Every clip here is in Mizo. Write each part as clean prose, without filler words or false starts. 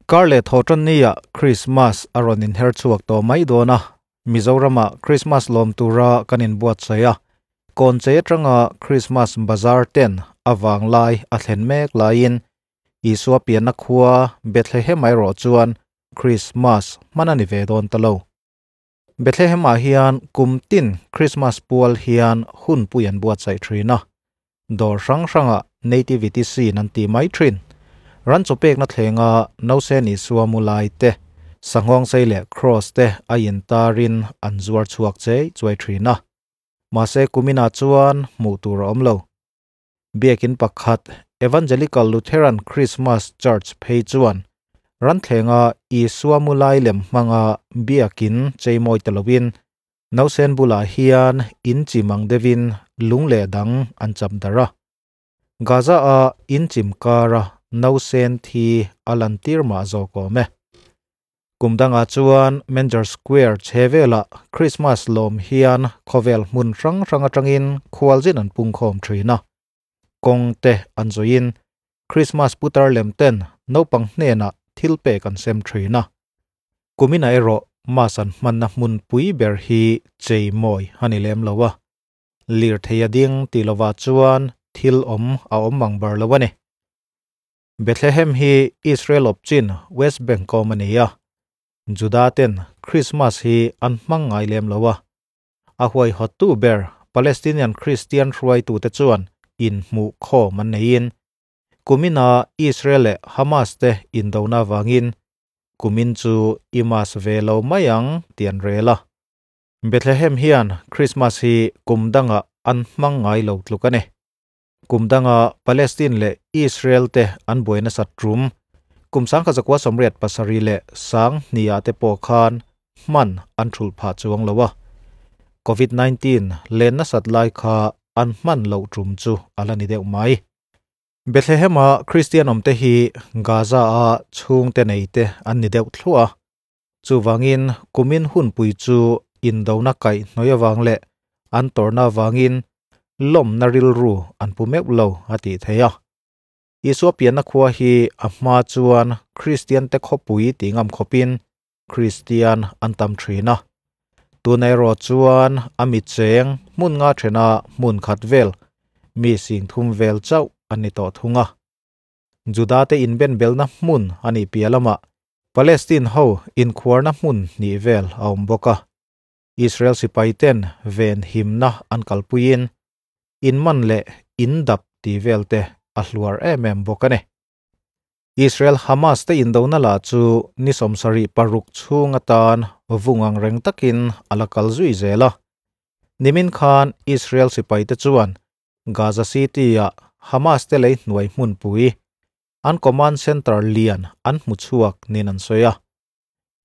Karleh Thawhtannia Krismas a rawn inher chhuak tawh mai dawn a, Mizorama Krismas lawm tura kan inbuatsaih a, kawnchei atanga Krismas bazar ten a vanglai a thlen mek laiin Isua pianna khua Bethlehem erawh chuan Krismas hman a ni ve dawn ta lo. Bethlehem-ah hian kum tin Krismas pual hian hunpui an buatsaih thin a, Dawr hrang hrangah nativity scene an ti mai thin. Ran chaw pekna thlenga Nausen Isua mu lai te, sanghawng sei leh cross te a intarin an zuar chhuak chei chuai thin a. Mahse kuminah chuan hmuh tur a awm lo. Biakin pakhat Evangelical Lutheran Christmas Church phei chuan ran thlenga Isua mu lai lem hmanga biakin cheimawi ta loin Nausen bulah hian in chim ang deuhin lung leh dang an chap darh a. Gaza-a in chim kara nausen thi a lantir mah zawk awm e. Kum dangah chuan Manger Square chhe velah Christmas lawm hian khawvel hmun hrang hrang atangin khualzin an pungkhawm thin a. Kawng te an zawiin Christmas putar lem ten naupang hnenah thil pek an sem thin a. Kuminah erawh Mass an hmanna hmun pui ber hi chei mawi a ni lem lo a, lirthei a ding tih lovah chuan thil awm a awm ang bar lo a ni. Bethlehem hi Israel awp chin West Bank awm a ni a, Juda ten Christmas hi an hmang ngai lem lo a, a huaihawttu ber Palestinian Kristian hruaitute chuan inhmuh khawm an neiin kumina Israel leh Hamas te indona avangin Kumin chu i mas ve lo mai ang tih an rel a. Bethlehem hian Krismas hi kum dangah an hmang ngai lo tluk a ni. Kum danga Palestine leh Israel te an buai nasat tum kum 1987 leh 2000 te pawh khan hman an thulh phah chuang lo a. Covid 19 len nasat lai kha an hman loh tum chu a la ni deuh mai. Bethlehem-a Kristian awmte hi Gaza-a chhungte neite an ni deuh thluah a. Chuvangin kumin hunpui chu indona kaih hnawih avang leh an tawrhna avangin lawmna rilru an pu meuh lo a tih theih a. Isua pianna khua hi a hma chuan Kristiante khawpui tih ngam khawpin Kristian an tam thin a. Tuna erawh chuan a mi cheng hmun nga thena hmun khat vel, mi sing thum vel chauh an ni tawh thung a. Juda te inbenbelna hmun a nih piah lamah Palestine ho inkhuarna hmun hnih vel a awm bawk a. Israel sipai ten ven himna an kalpuiin inman leh indap tih vel te a hluar em em bawk a ni. Israel Hamas te indona lah chu ni 76 chhung atan vung ang reng takin a la kal zui zel a. Nimin khan Israel sipaite chuan Gaza City-ah Hamas te lei hnuai hmunpui an command center lian an hmu chhuak niin an sawi a.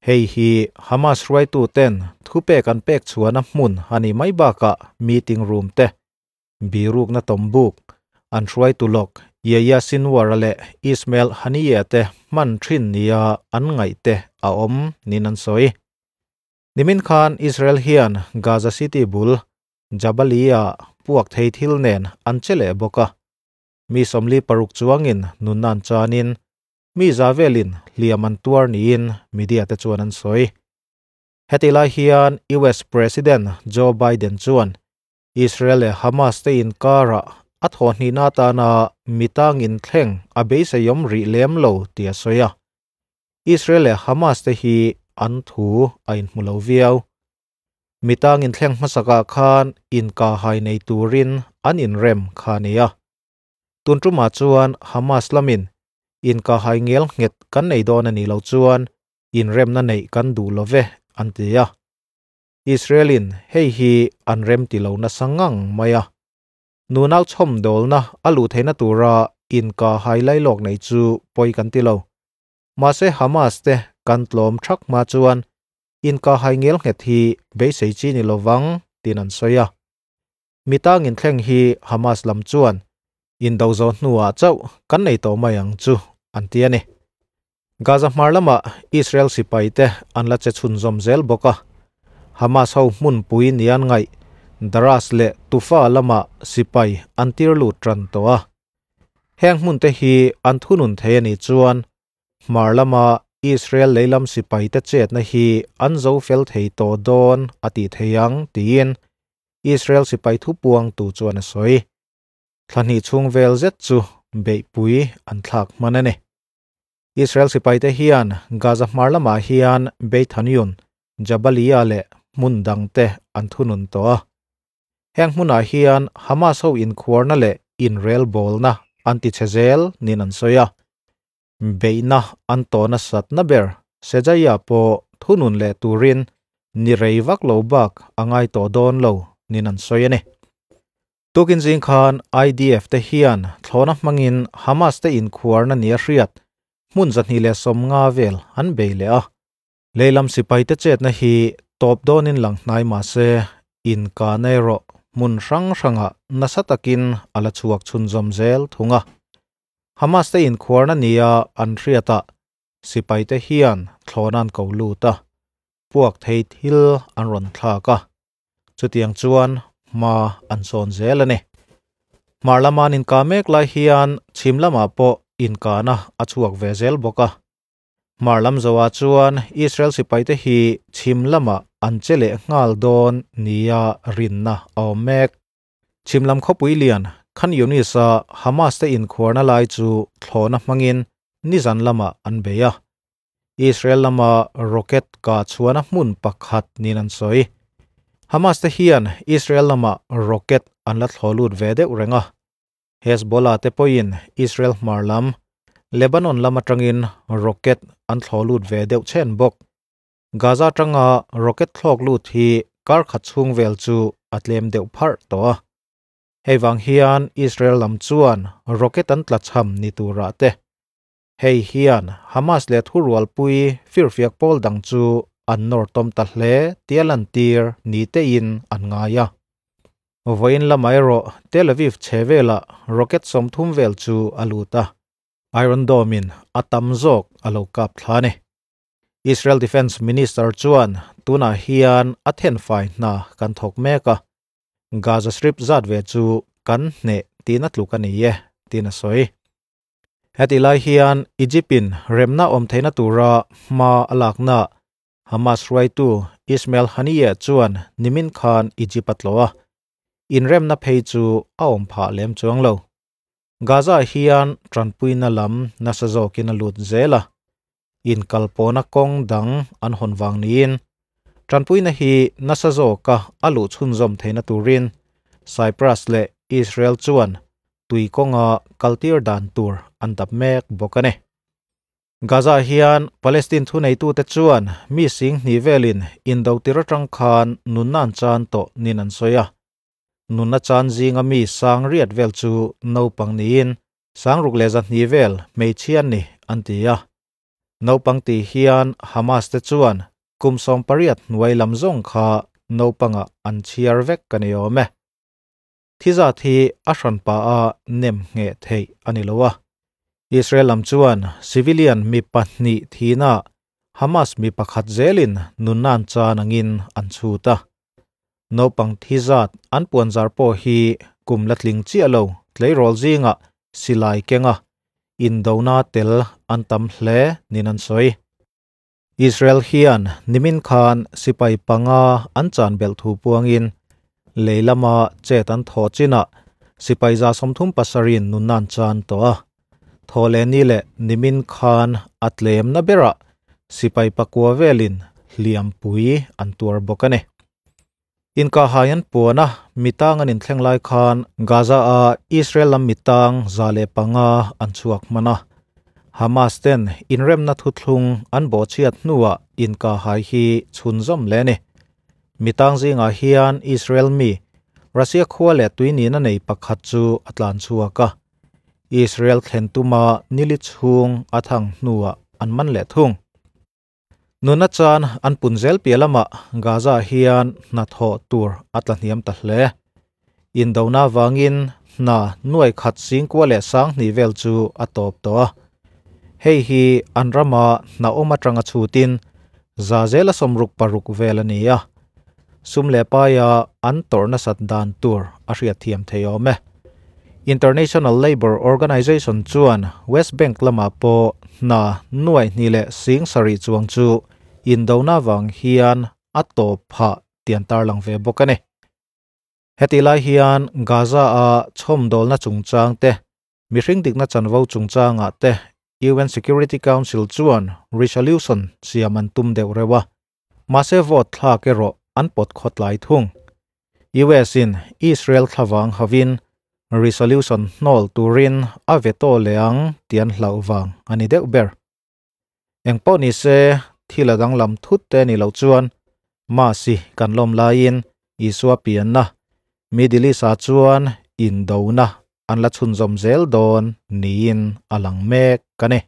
Hei hi Hamas hruaituten thupek an pek chhuahna hmun a nih mai bakah meeting room te Birukna tawmbuk, an hruaitu lawk Yahya Sinwar-a leh Ismail Haniyeh te hman thin nia an ngaih te a awm niin an sawi. Nimin khan Israel hian Gaza City bul Jabalia puak thei thil nen an che leh bawk a. Mi 46 chuangin nunna an chanin mi za velin hliam an tuar niin media te chuan an sawi. Heti lai hian US President Joe Biden chuan Israel leh Hamas te inkarah a thawhhnihna atana mitang inthleng a beiseiawm rih lem lo tih a sawi a. Israel leh Hamas te hi an thu a inhmu lo viau. Mitang inthleng hmasakah khan inkahhai nei turin an inrem kha a ni a. Tun tumah chuan Hamas lamin inkahhai ngel nghet kan nei dawn a nih loh chuan inremna neih kan duh lo ve an ti a. Israel-in hei hi an rem ti lo nasa ngang mai a. Nunau chhawmdawlna a luh theihna tura inka hailai lawk nei chu pawi kan ti lo. Mahse Hamas te kan tlawm thak hma chuan inka hai ngel nghet hi beisei chi ni lovang tiin an sawi a. Mitang inthleng hi Hamas lam chuan indo zawh hnuah chauh kan nei tawh mai ang chu an ti a ni. Gaza hmar lamah Israel sipaite an la che chhunzawm zel bawk a, Hamas ho hmunpui ni an ngaih Daras leh Tufa lamah sipai an tir lut tan tawh a. Heng hmunte hi an thunun thei a nih chuan hmar lama Israel leilam sipai te chetna hi an zo fel thei tawh dawn a tih theih ang tiin Israel sipai thupuang tu chuan a sawi. Thla hnih chhung vel zet chu beihpui an thlak hman a ni. Israel sipaite hian Gaza hmar lamah hian Beit Hanoun, Jabalia leh hmun dangte an thunun tawh a. Heng hmunah hian Hamas ho inkhuarna leh inrelbawlna an ti chhe zel niin an sawi a. Beihna an tawh nasatna ber Shejaiya pawh thunun leh turin ni rei vak lo bak a ngai tawh dawn lo niin an sawi a ni. Tukin zing khan IDF te hian thlawhna hmangin Hamas te inkhuarna nia hriat hmun 250 vel an bei leh a. Lehlam sipaite chetna hi tawp dawnin lang hnai mah se, inkahna erawh hmun hrang hrangah nasa takin a la chhuak chhunzawm zel thung a. Hamas te inkhuarna nia an hriatah sipaite hian thlawhna an ko lut a, puak thei thil an rawn thlak a. Chutiang chuan hma an sawn zel a ni. Hmar lama an inkah mek lai hian chhim lamah pawh inkahna a chhuak ve zel bawk a. Hmar lam zoah chuan Israel sipaite hi chhim lamah an che leh nghal dawn nia rinna a awm mek. Chhim lam khawpui lian Khan Yunis-a Hamas te inkhuarna lai chu thlawhna hmangin nizan lamah an bei a. Israel lama rocket kah chhuahna hmun pakhat niin an sawi. Hamas te hian Israel lamah rocket an la thlawh lut ve deuh reng a. Hezbollah te pawhin Israel hmar lam, Lebanon lam atangin rocket an thlawh lut ve deuh chhen bawk. Gaza atanga rocket thlawk lut hi kar khat chhung vel chu a tlem deuh pharh tawh a. Hei vang hian Israel lam chuan rocket an tlachham ni turah te. Hei hian Hamas leh thurualpui firfiak pawl dang chu an nawr tawm ta hle tia lantir ni tein an ngai a. Vawiin lamah erawh Tel Aviv chhe velah rocket 30 vel chu a lut a, Iron Dome-in a tam zawk a lo kap thla a ni. Israel Defence Minister chuan tunah hian a thenfai hna kan thawk mek a, Gaza Strip zat ve chu kan hneh tiin a tluk a ni e, tiin a sawi. Hetih lai hian Egypt-in remna awm theihna tura hma a lakna Hamas hruaitu Ismail Haniyeh chuan nimin khan Egypt a tlawh a, inremna phei chu a awm phah lem chuang lo. Gaza hian tanpuina lam nasa zawkin a lut zel a, inkalpawhna kawng dang an hawn vang niin tanpuina hi nasa zawka a luh chhunzawm theihna turin Cyprus leh Israel chuan tui kawnga kaltir dan tur an dap mek bawk a ni. Gaza hian Palestine thuneitute chuan mi sing hnih velin indo tir atang khan nunna an chan tawh niin an sawi a. Nunna chan zinga mi sang riat vel chu naupang niin sang ruk leh zahnih vel hmeichhia an ni an ti a. Naupang tih hian Hamas te chuan kum 18 hnuai lam zawng kha naupangah an chhiar vek a ni awm e. Thi zat hi a hran pah a nem ngheh theih a ni lo a. Israel lam chuan civilian mi pahnih thihna Hamas mi pakhat zelin nunna an chan angin an chhut a. Naupang thi zat an puanzar pawh hi kum la tling chiah lo tleirawl zingah silai kenga indona tel an tam hle niin an sawi. Israel hian nimin khan sipai panga an chan belh thu puangin lei lama chet an thawh chinah sipai 37in nunna an chan tawh a. Thaw leh ni leh nimin khan a tlemna berah sipai pakua velin hliampui an tuar bawk a ni. Inkahhai an puan a, mitang an inthleng lai khan Gaza-a Israel lam mitang 105 an chhuak hman a. Hamas ten inremna thuthlung an bawhchhiat hnuah inkahhai hi chhunzawm leh a ni. Mitang zingah hian Israel mi, Russia khua leh tui nihna nei pakhat chu a tlan chhuak a. Israel thlen tuma nili chhung a thang hnuah an man leh thung. Nuna chan an pun zel piah lamah Gaza hian hna thawh tur a tla hniam ta hle. Indona vangin hna nuai khat singkua leh sang hnih vel chu a tawp tawh a. Hei hi an rama hna awm atanga chhutin za zela 66 vel a ni a. Sum leh paia an tawrh nasat dan tur a hriat thiam thei awm e. International Labour Organization chuan West Bank lamah pawh hna 7,070 chuang chu indona wang hian a tawp phah tih an tarlang ve bawk a ni. Hetih lai hian Gaza a chhawmdawlna chungchang te, mihring dikna chanvo chungchangah te UN Security Council chuan resolution siam an tum deuh reuh a, mahse vote thlak erawh an pawt khawtlai thung. US in Israel thlavang hovin resolution hnawl turin a veto leh ang tih an hlauh vang a ni deuh ber. Engpawh ni se, thil a danglam thut te ni loh chuan Masi kan lawm laiin Isua pianna Middle East-ah chuan indona an la chhunzawm zel dawn niin a lang mek a ni.